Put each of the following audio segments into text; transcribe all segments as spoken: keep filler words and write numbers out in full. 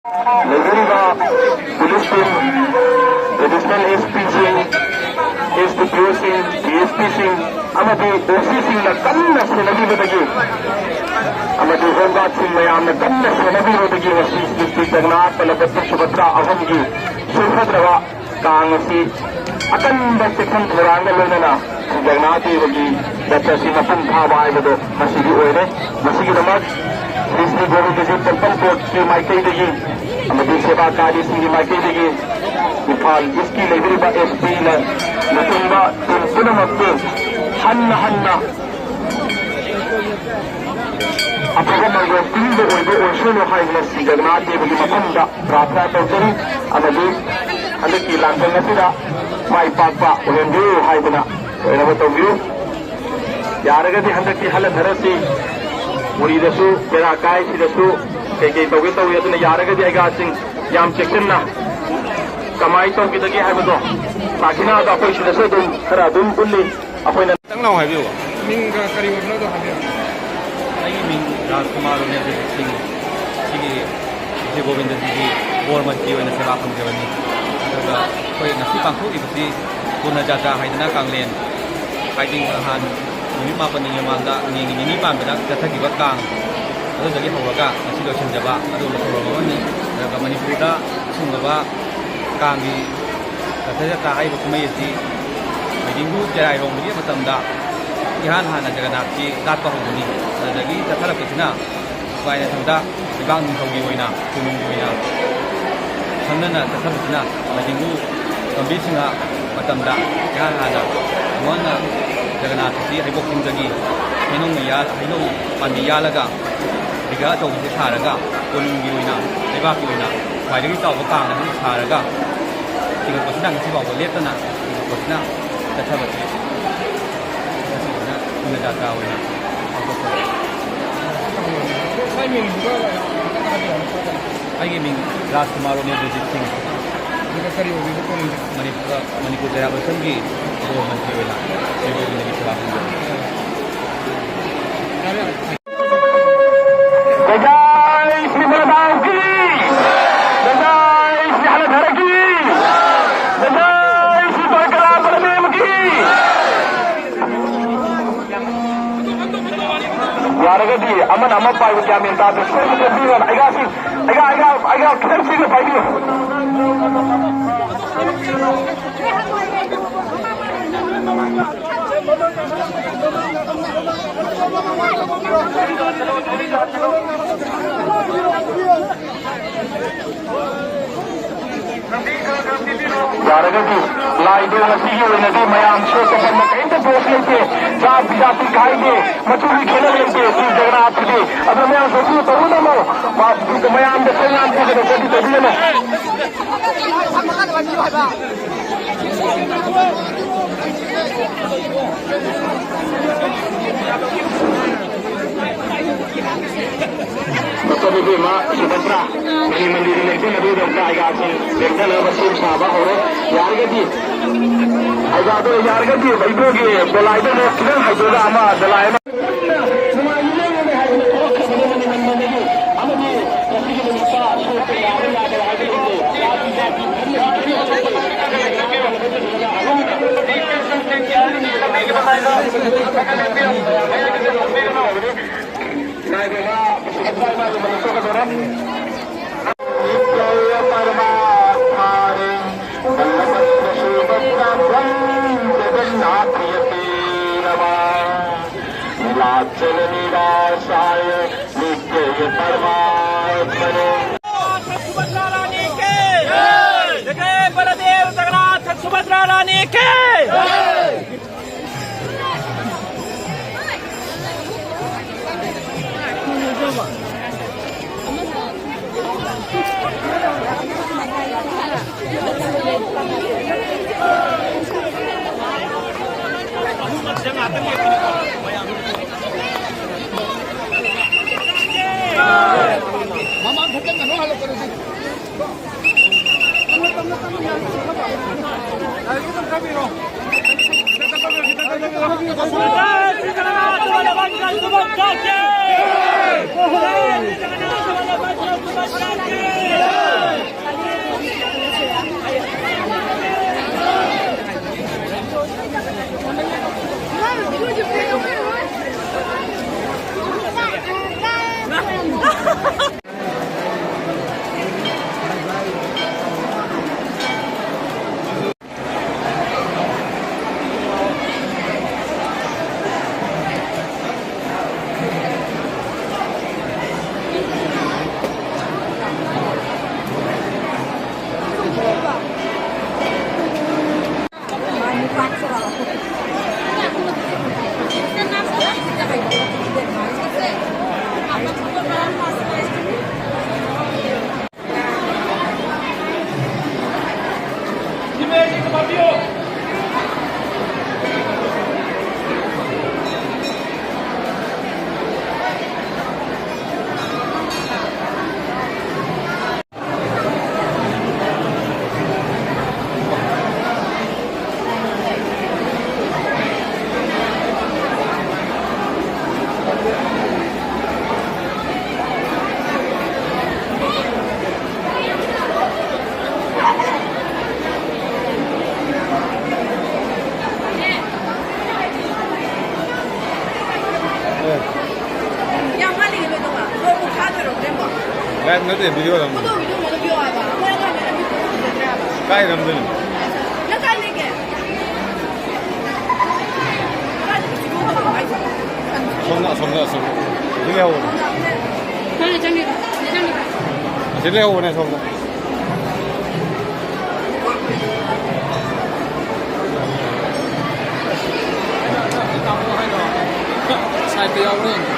ꯂꯩꯖꯔꯤꯕ ꯄꯨꯂꯤꯁꯁꯤꯡ, ꯑꯦꯗꯤꯁꯅꯦꯜ ꯑꯦꯁ ꯄꯤꯁꯤꯡ, S D ꯄꯤ ꯑꯣꯁꯤꯡ, D S ꯄꯤꯁꯤꯡ ꯑꯃꯗꯤ ꯑꯣ ꯁꯤꯁꯤꯡꯅ ꯀꯟꯅ ꯁꯦꯟꯅꯕꯤꯕꯗꯒꯤ ꯑꯃꯗꯤ ꯍꯣꯝꯒꯥꯔꯗꯁꯤꯡ ꯃꯌꯥꯝꯅ ꯀꯟꯅ ꯁꯦꯟꯅꯕꯤꯕꯗꯒꯤ ꯉꯁꯤ ꯁ꯭ꯔꯤ ꯁ꯭ꯔꯤ ꯖꯒꯟꯅꯥꯊ ꯕꯂꯕꯗ꯭ꯔ ꯁꯨꯚꯗ꯭ꯔꯥ ꯑꯍꯨꯝꯒꯤ ꯁꯣꯏꯐꯗ꯭ꯔꯕ ꯀꯥꯡ ꯑꯁꯤ ꯑꯀꯟꯕ ꯆꯦꯛꯁꯤꯟ ꯊꯧꯔꯥꯡꯒ ꯂꯣꯏꯅꯅ ꯖꯒꯟꯅꯥꯊ ꯗꯦꯕꯒꯤ ꯖꯇ꯭ꯔꯥ ꯑꯁꯤ ꯃꯄꯨꯡ ꯐꯥꯕ ꯍꯥꯏꯕꯗꯣ ꯃꯁꯤꯗꯤ ꯑꯣꯏꯔꯦ꯫ ꯃꯁꯤꯒꯤꯗꯃꯛ ꯁ꯭ꯔꯤ ꯁ꯭ꯔꯤ ꯒꯣꯕꯤꯟꯗꯖꯤ ꯇꯦꯝꯄꯜ ꯕꯣꯔꯗꯀꯤ ꯃꯥꯏꯀꯩꯗꯒꯤ ꯑꯃꯗꯤ ꯁꯦꯕꯥ ꯀꯥꯔꯤꯁꯤꯡꯒꯤ ꯃꯥꯏꯀꯩꯗꯒꯤ ꯏꯝꯐꯥꯜ ꯏꯁꯀꯤ ꯂꯩꯕꯤꯔꯤꯕ ꯑꯦꯁ ꯄꯤꯅ ꯂꯨꯆꯤꯡꯕ ꯇꯤꯝ ꯄꯨꯝꯅꯃꯛꯄꯨ ꯍꯟꯅ ꯍꯟꯅ ꯑꯐꯕ ꯃꯪꯒꯣꯜ ꯄꯤꯕ ꯑꯣꯏꯕ ꯑꯣꯏꯁꯅꯨ ꯍꯥꯏꯗꯨꯅ ꯁ꯭ꯔꯤ ꯖꯒꯟꯅꯥꯊ ꯗꯦꯕꯒꯤ ꯃꯐꯝꯗ ꯄ꯭ꯔꯥꯔꯊꯅꯥ ꯇꯧꯖꯔꯤ꯫ ꯑꯃꯗꯤ ꯍꯟꯗꯛꯀꯤ ꯂꯥꯟꯐꯝ ꯑꯁꯤꯗ ꯃꯥꯏ ꯄꯥꯛꯄ ꯑꯣꯏꯍꯟꯕꯤꯌꯨ ꯍꯥꯏꯗꯨꯅ ꯂꯣꯏꯅꯕ ꯇꯧꯕꯤꯌꯨ꯫ ꯌꯥꯔꯒꯗꯤ ꯍꯟꯗꯛꯇꯤ ꯍꯜꯂꯟꯊꯔꯁꯤ꯫ ꯃꯨꯔꯤꯗꯁꯨ ꯕꯦꯔꯥ ꯀꯥꯏ, ꯁꯤꯗꯁꯨ ꯀꯩꯀꯩ ꯇꯧꯒꯦ ꯇꯧꯏ꯫ ꯑꯗꯨꯅ ꯌꯥꯔꯒꯗꯤ ꯑꯩꯒꯥꯁꯤꯡ ꯌꯥꯝ ꯆꯦꯛꯁꯤꯟꯅ ꯀꯃꯥꯏꯅ ꯇꯧꯈꯤꯗꯒꯦ ꯍꯥꯏꯕꯗꯣ ꯁꯥꯈꯤꯅꯥꯗ ꯑꯩꯈꯣꯏ ꯁꯤꯗꯁꯨ ꯑꯗꯨꯝ ꯈꯔ ꯑꯗꯨꯝ ꯎꯠꯂꯤ꯫ ꯑꯩꯈꯣꯏꯅ ꯈꯤꯇꯪ ꯂꯥꯎ ꯍꯥꯏꯕꯤꯌꯨꯕ꯫ ꯃꯤꯡꯒ ꯀꯔꯤ ꯑꯣꯏꯕꯅꯣꯗꯣ ꯍꯥꯏꯕꯤꯔꯣ꯫ ꯑꯩꯒꯤ ꯃꯤꯡ ꯔꯥꯖꯀꯨꯃꯥꯔ ꯔꯣꯅꯦꯜ ꯗꯦꯕꯖꯤꯠ ꯁꯤꯡ꯫ ꯁꯤꯒꯤ ꯁ꯭ꯔꯤ ꯒꯣꯕꯤꯟꯗꯖꯤꯒꯤ ꯕꯣꯔ ꯃꯟꯇ꯭ꯔꯤ ꯑꯣꯏꯅ ꯁꯦꯕꯥ ꯐꯪꯖꯕꯅꯤ꯫ ꯑꯗꯨꯒ ꯑꯩꯈꯣꯏ ꯉꯁꯤ ꯄꯥꯡꯊꯣꯛꯂꯤꯕꯁꯤ ꯄꯨꯔꯅ ꯖꯥꯇ꯭ꯔꯥ ꯍꯥꯏꯗꯅ ꯀꯥꯡꯂꯦꯟ, ꯍꯥꯏꯗꯤ ꯅꯍꯥꯟ ꯅꯨꯃꯤꯠ ꯃꯥꯄꯟꯅꯤ ꯃꯃꯥꯡꯗ ꯏꯉꯦꯟꯒꯤ ꯅꯤꯅꯤ ꯄꯥꯟꯕꯗ ꯆꯠꯊꯈꯤꯕ ꯀꯥꯡ, ꯑꯗꯨꯗꯒꯤ ꯍꯧꯔꯒ ꯉꯁꯤ ꯂꯣꯏꯁꯤꯟꯖꯕ ꯑꯗꯨꯒꯨꯝꯕ ꯊꯧꯔꯝ ꯑꯃꯅꯤ꯫ ꯑꯗꯨꯒ ꯃꯅꯤꯄꯨꯔꯗ ꯑꯁꯤꯒꯨꯝꯂꯕ ꯀꯥꯡꯒꯤ ꯔꯊ ꯖꯇ꯭ꯔꯥ ꯍꯥꯏꯔꯤꯕ ꯀꯨꯝꯍꯩ ꯑꯁꯤ ꯃꯩꯖꯤꯡꯕꯨ ꯆꯦꯔꯥꯏꯔꯣꯝꯕꯒꯤ ꯃꯇꯝꯗ ꯏꯍꯥꯟ ꯍꯥꯟꯅ ꯖꯒꯟꯅꯥꯊꯁꯤ ꯂꯥꯠꯄ ꯍꯧꯕꯅꯤ꯫ ꯑꯗꯨꯗꯒꯤ ꯆꯠꯊꯔꯛꯄꯁꯤꯅ ꯎꯄꯥꯏ ꯅꯊꯧꯗ ꯂꯩꯕꯥꯛ ꯅꯤꯡꯊꯧꯒꯤ ꯑꯣꯏꯅ, ꯀꯣꯅꯨꯡꯒꯤ ꯑꯣꯏꯅ ꯈꯪꯅꯅ ꯆꯠꯊꯕꯁꯤꯅ ꯃꯩꯖꯤꯡꯕꯨ ꯒꯝꯚꯤꯔ ꯁꯤꯡꯍ ꯃꯇꯝꯗ ꯏꯍꯥꯟ ꯍꯥꯟꯅ ꯑꯃꯨꯛ ꯍꯟꯅ ꯖꯒꯟꯅꯥꯊ ꯑꯁꯤ ꯍꯩꯕꯣꯛ ꯆꯤꯡꯗꯒꯤ ꯍꯩꯅꯧ ꯃꯌꯥ-, ꯍꯩꯅꯧ ꯄꯥꯝꯕꯤ ꯌꯥꯜꯂꯒ ꯕꯤꯒ꯭ꯔꯍ ꯑꯆꯧꯕꯁꯦ ꯁꯥꯔꯒ ꯀꯣꯅꯨꯡꯒꯤ ꯑꯣꯏꯅ, ꯂꯩꯕꯥꯛꯀꯤ ꯑꯣꯏꯅ ꯈ꯭ꯋꯥꯏꯗꯒꯤ ꯆꯥꯎꯕ ꯀꯥꯡ ꯑꯗꯨ ꯁꯥꯔꯒ ꯆꯤꯡꯉꯛꯄꯁꯤꯅ ꯉꯁꯤ ꯐꯥꯎꯕ ꯂꯦꯞꯇꯅ ꯆꯤꯡꯉꯛꯄꯁꯤꯅ ꯆꯠꯊꯕꯁꯦ ꯉꯁꯤꯁꯤꯅ ꯄꯨꯔꯅ ꯖꯥꯇ꯭ꯔꯥ ꯑꯣꯏꯅ ꯄꯥꯡꯊꯣꯛꯆꯔꯤ꯫ ꯑꯩꯒꯤ ꯃꯤꯡ ꯔꯥꯖꯀꯨꯃꯥꯔ ꯔꯣꯅꯦꯜ ꯕꯤꯖꯤꯠ ꯁꯤꯡ꯫ ꯑꯗꯨꯒ ꯀꯔꯤ ꯑꯣꯏꯕꯤꯕ ꯀꯣꯅꯨꯡꯒꯤ? ꯃꯅꯤꯄꯨꯔ, ꯃꯅꯤꯄꯨꯔ ꯆꯩꯔꯥꯛ ꯂꯣꯏꯁꯪꯒꯤ ꯕꯣꯔ ꯃꯟꯇ꯭ꯔꯤ ꯑꯣꯏꯅ ꯁ꯭ꯔꯤ ꯒꯣꯕꯤꯟꯗꯒꯤ ꯁꯦꯕꯥ ꯐꯪꯖꯕꯅꯤ꯫ ꯌꯥꯔꯦ, ꯌꯥꯔꯦ꯫ ꯖꯥꯏ ꯁ꯭ꯔꯤ ꯃꯔꯥꯗꯥꯎꯒꯤ ꯃꯦꯟ ꯇꯥꯗꯦ꯫ ꯁꯣꯏꯗꯅ ꯆꯦꯟꯕꯤꯌꯨ꯫ ꯑꯩꯒꯥꯁꯤ, ꯑꯩꯒꯥ, ꯑꯩꯒꯥ, ꯑꯩꯒꯥ, ꯈꯤꯇꯪ ꯆꯦꯟꯅ ꯄꯥꯏꯕꯤꯌꯨ꯫ ꯌꯥꯔꯒꯗꯤ ꯂꯥꯏꯗꯣ ꯉꯁꯤꯒꯤ ꯑꯣꯏꯅꯗꯤ ꯃꯌꯥꯝ ꯁꯣꯛꯄ ꯄꯟꯕ ꯀꯔꯤꯝꯇ ꯗꯣꯁ ꯂꯩꯇꯦ꯫ ꯖꯥꯠ ꯕꯤꯖꯥꯠꯇꯤ ꯈꯥꯏꯗꯦ, ꯃꯆꯨꯒꯤ ꯈꯦꯠꯅꯕ ꯂꯩꯇꯦ꯫ ꯁꯤ ꯖꯒꯟꯅꯥꯊꯁꯤꯗꯤ ꯑꯗꯨꯅ ꯃꯌꯥꯝ ꯁꯣꯛꯄꯤꯌꯨ ꯇꯧꯒꯗꯕ꯫ ꯃꯥ-, ꯃꯌꯥꯝꯗ ꯆꯩꯉꯥꯛ ꯄꯤꯒꯗꯕ ꯄꯣꯠꯇꯤ ꯇꯧꯕꯤꯒꯅꯨ꯫ ꯃꯇꯝ ꯏꯕꯦꯝꯃ ꯁꯨꯚꯗ꯭ꯔꯥ, ꯃꯅꯤ ꯃꯟꯗꯤꯔꯗ ꯂꯦꯡꯁꯤꯟꯅꯕꯒꯤꯗꯃꯛꯇ ꯑꯩꯒꯥꯁꯤꯡ ꯂꯦꯡꯊꯅꯕ ꯁꯦꯝ ꯁꯥꯕ ꯍꯧꯔꯦ꯫ ꯌꯥꯔꯒꯗꯤ, ꯑꯩꯒꯥꯗꯣ ꯌꯥꯔꯒꯗꯤ ꯏꯕꯣꯒꯤ ꯗꯣꯂꯥꯏꯗ ꯑꯃꯨꯛ ꯈꯤꯇꯪ ꯍꯥꯏꯗꯣꯛꯑꯒ ꯑꯃ ꯗꯣꯂꯥꯏ ꯑꯃ नीलाचल निवासाय नित्य परमात्मने। सुभद्रा रानी के जय। जय बलदेव जगन्नाथ सुभद्रा रानी के। ꯅꯠꯇꯦ, ꯚꯤꯗꯤꯑꯣ ꯅꯝꯕ꯫ ꯐꯣꯇꯣ, ꯚꯤꯗꯤꯑꯣ ꯑꯃ ꯂꯧꯕꯤꯌꯣ ꯍꯥꯏꯕ꯫ ꯑꯩꯈꯣꯏ ꯑꯉꯥꯡꯈꯩꯅ ꯚꯤꯗꯤꯑꯣ ꯐꯖꯗ꯭ꯔꯦ ꯍꯥꯏꯕ꯫ ꯀꯥꯏ ꯅꯝꯗꯣꯏꯅꯣ? ꯅꯪ ꯀꯥꯏ ꯂꯩꯒꯦ? ꯀꯥꯏꯗ ꯚꯤꯗꯤꯑꯣ ꯇꯧꯔꯤꯅꯣ ꯍꯥꯏꯁꯦ? ꯑꯁꯣꯝꯗ, ꯑꯁꯣꯝꯗ, ꯑꯁꯣꯝꯗ꯫ ꯑꯁꯤ ꯂꯩꯍꯧꯕꯅꯦ꯫ ꯃꯥꯅ ꯆꯪꯉꯤꯕ, ꯁꯤꯗ ꯆꯪꯉꯤꯕ꯫ ꯑꯁꯤ ꯂꯩꯍꯧꯕꯅꯦ, ꯑꯁꯣꯝꯗ꯫ ꯁꯥꯏꯠꯇ ꯌꯥꯎꯕ꯭ꯔꯥ ꯌꯦꯡꯒꯦ꯫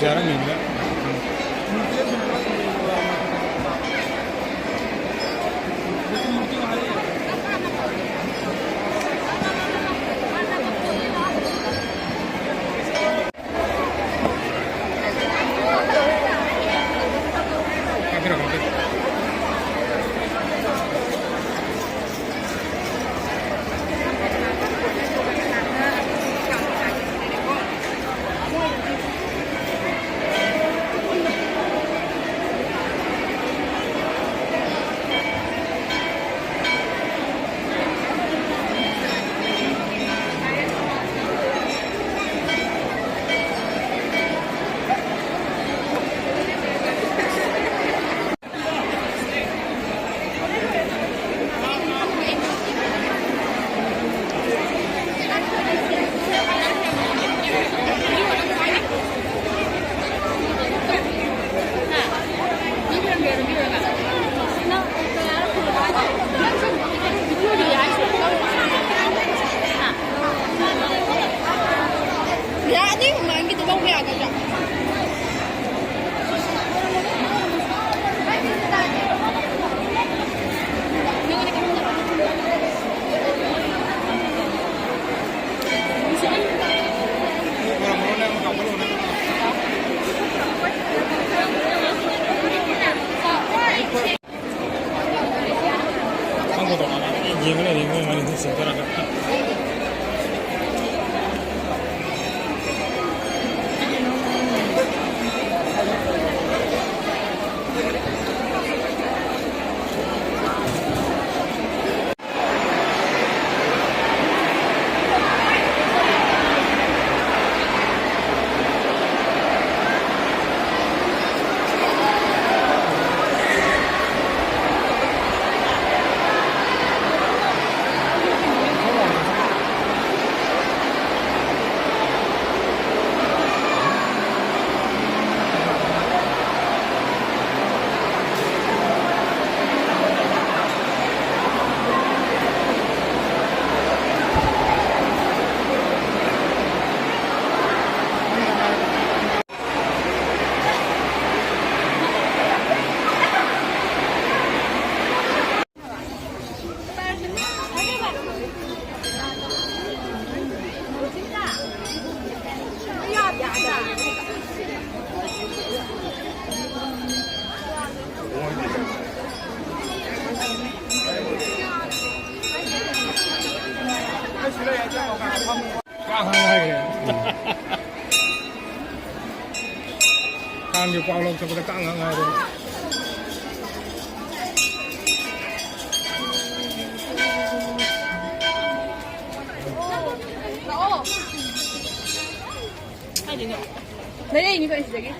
ꯌꯥꯔꯝꯃꯤꯅꯤꯅ꯫ ꯌꯥ, ꯑꯅꯤ ꯑꯍꯨꯝ ꯃꯥꯡꯒꯤꯗꯣ ꯂꯧꯕ ꯌꯥꯒꯗ꯭ꯔꯥ? ꯌꯦꯡꯉ ꯂꯩꯔꯦ ꯃꯣꯏ ꯃꯅꯤꯄꯨꯔ ꯁꯦꯟꯇꯔ ꯑꯗ꯫ ꯀꯥꯡ ꯉꯥꯏꯔꯦ꯫ ꯀꯥꯡꯒꯤ ꯄꯥꯎ ꯂꯧ ꯆꯠꯄꯗ ꯀꯥꯡ ꯉꯥꯏꯔꯦ꯫ ꯂꯥꯛꯑꯣ꯫ ꯀꯥꯏꯗꯩꯅꯣ? ꯂꯩꯔꯛꯏꯅꯤ ꯀꯩꯅꯣ ꯁꯤꯗꯒꯤ꯫